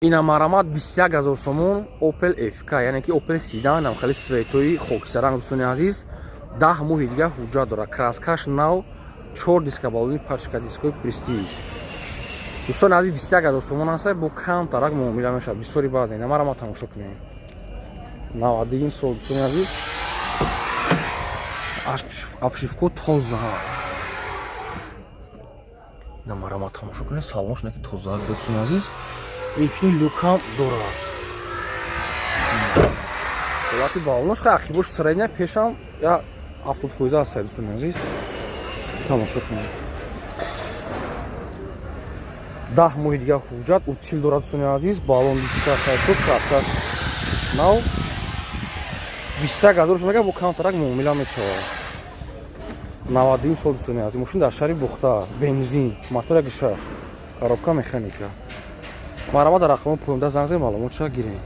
Ина, марамат, 21 000 сомон, Opel FK, яъне ки Opel седан, ам хеле цветои хокисаранг, дӯстони азиз. 10 моҳи дига ҳуҷҷат дорад, краскаш нав, чор диска балони, пачка дискои Престиж. Дӯстони азиз, 21 000 сомон аст, бо камтарак муомила мешавад. Бисёри баъд ина марамат, тамошо кунем. 91 сол, дӯстони азиз, обшивко тоза. Ина, марамат, тамошо кунед, салонш не ки тоза, дӯстони азиз. Инчунин люкам дорад. Ҳолати балонош хай ақибош средняя, пешам я 70% аст, дӯстони азиз, тамошо кунед. 10 моҳи дига ҳуҷҷат, утил дорад, дӯстони азиз, балон диска хайсуд, краскаш нав. 21 000 мега, бо камтарак муомила мешавад. 92 сол, дӯстони азиз, мошин дар шаҳри Бухта, бензин, мотор 1,6, коробка механика. Марҳамат, дар рақами поёнда занг зед, маълумотша гирем.